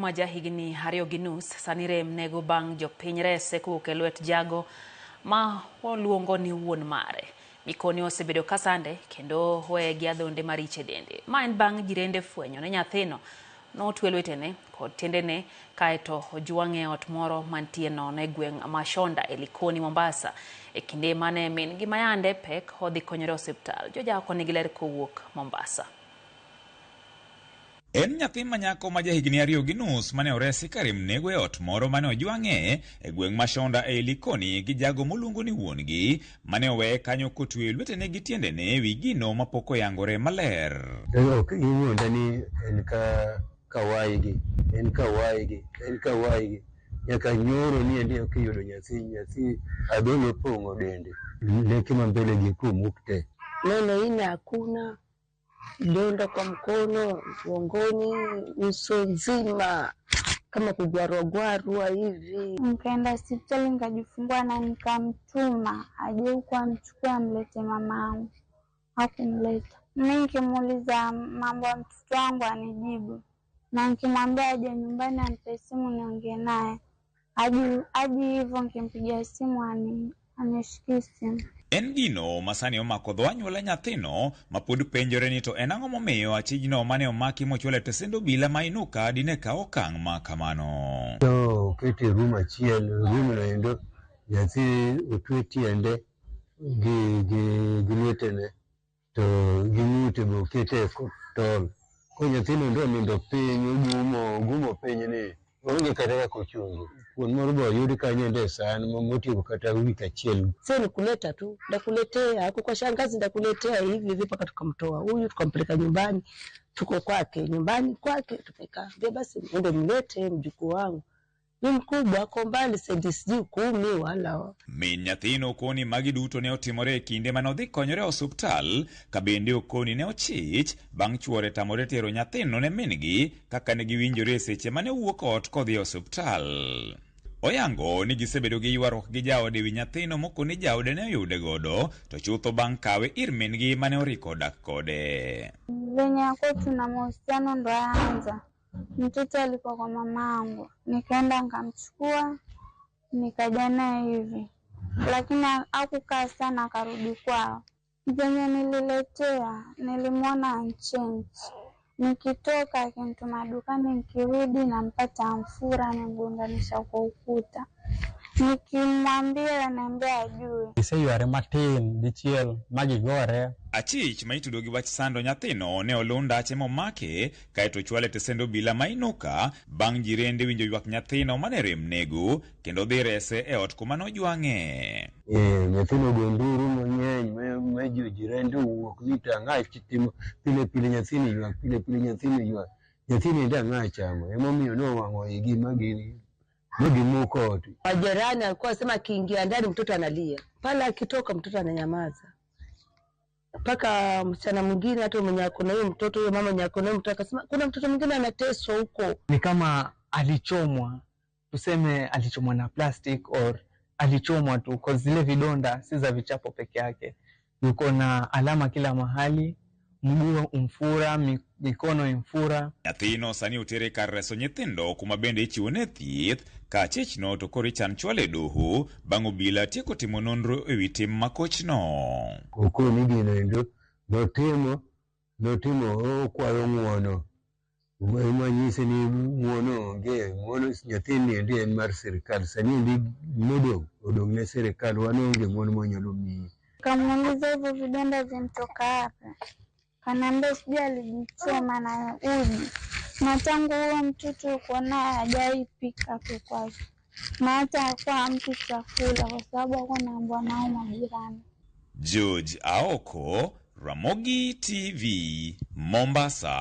Ma ja higni 2.5 sani rem nego bang' jopiny rese kowuok e lwet jago ma oluongo ni wuon mare. Mikoni osebedo ka sande kendo weye gi adhonde maricho e dende. Ma en bang' jirende fwenyo ni nyathino notwe lwetene kod tiendene kaeto ojwang'e e ot moro mantie nono e gweng' ma Shonda e Likoni, Mombasa. E kinde mane min gi mayande pek odhi konyore e osiptal. Jojako nigi ler kowuok Mombasa. En nyathi ma nyako ma jahigni 2.5 mane oresi ka rem nego e ot moro mane ojwang'e e gweng' ma Shonda e Likoni gi jago moluongo ni wuon-gi mane oweye kanyo kotweyo lwetene gi tiendene e wi gino mapok oyangore maler. Ok iwuonda ni en ka kawaigi, en kawaigi, en kawaigi. Nyaka nyoro ni endi ok iyudo nyathi, nyathi adhol opong'o dende. Leke ma mbele gi komuk te. Meno ine hakuna, donda kwa mkono, mgongoni, uso nzima kama kugwarwagwarwa hivi. Nikaenda hospitali nikajifungua na nikamtuma aje huku amchukue amlete mamangu, hakumleta. Mimi nikimuuliza mambo ya mtoto wangu anijibu, na nikimwambia aje nyumbani anipe simu niongee naye aji hivyo, nikimpigia simu anishikii simu. En gino ma sani omako dho anyuola nyathino ma pod penjore ni to en ang'o momiyo achijno mane omaki mochwal e tesend obila ma Inuka dine kaw okang' ma kamano. To okete e room achiel, room no endo nyathi otwe tiende gi lwetene to gi ng'ute be okete e tol. Koro nyathino endo onindo piny, ogumo piny ni onge kata kaka ochungo. Kuon moro be oyud kanyo endo e san motieko kata wik achiel. Sio ni kuleta tu, ndakuletea huko kwa shangazi, ndakuletea hivi hivi mpaka tukamtoa huyu tukampeleka nyumbani, tuko kwake nyumbani kwake tumekaa. Ndio basi ndio mlete mjukuu wangu. Ni mkubwa ako mbali sendi sijui 10 wala. Min nyathino okoni magi duto ne otimore e kinde mane odhi konyore e osuptal, ka bende okoni ne ochich bang' chuore tamore tero nyathino ne min-gi kaka ne giwinjore e seche mane owuok ot kodhi e osuptal. Oyango ni gisebedo gi ywaruok gi jaode ewi nyathino mokoni jaode ne oyude godo to chutho bang' kawe ir min-gi mane oriko dak kode. Venye kwetu na mahusiano ndo yaanza. Mtoto alikuwa kwa mamangu, nikaenda nikamchukua nikaja naye hivi, lakini hakukaa sana akarudi kwao. Venye nililetea nilimwona anchange. Nikitoka akinituma dukani, nikirudi nampata amfura amemgonganisha kwa ukuta. Nikimwambia ananiambia ajui. Giseyware matin dichiel ma gigore. Achich ma itudo gi wach sando nyathino ne oluw ndache momake kaeto ochwale e tesend obila ma Inuka bang' jirende winjo ywak nyathino mane rem nego kendo dhi rese e ot kuma nojwang'e. Nyathino ogo nduru mang'eny ma jirende owuok ni to ang'a timo pile pile nyathini ywak, pile pile nyathini ywak. Nyathini ende ang'a chamo, emomiyo nowang'o igi ma gimuko ot. Majirani alikuwa asema akiingia ndani mtoto analia, pale akitoka mtoto ananyamaza. Mpaka msichana mwingine hata mwenye ako na huyo mtoto, huyo mama mwenye ako na huyo mtoto akasema kuna mtoto mwingine anateswa huko. Ni kama alichomwa, tuseme alichomwa na plastic or alichomwa tu, kwa zile vidonda si za vichapo peke yake. Yuko na alama kila mahali, mguu umfura, mikono imfura. Nyathino sani otere kar reso nyithindo kuma bende ichiwone thieth ka achichno to koro ichan chwale e doho bang' obila tieko timo nonro ewi tim makochno. Okoni gino endo notimo okwayo ng'uono. Ema nyise ni ng'uono onge, ng'uono nyathini endi en mar sirikal, sani endi modong' odong' ne sirikal, wan onge ng'uono mwanyalo miyi. Kamuuliza hivyo vidonda vimtoka wapi, kaniambia sijui alijichoma na uji, na tangu huo mtoto yuko naye hajawahi pika hapo kwake, na hata hakuwa hampi chakula kwa sababu hakuwa anaambiwa nao majirani. George Aoko, Ramogi TV, Mombasa.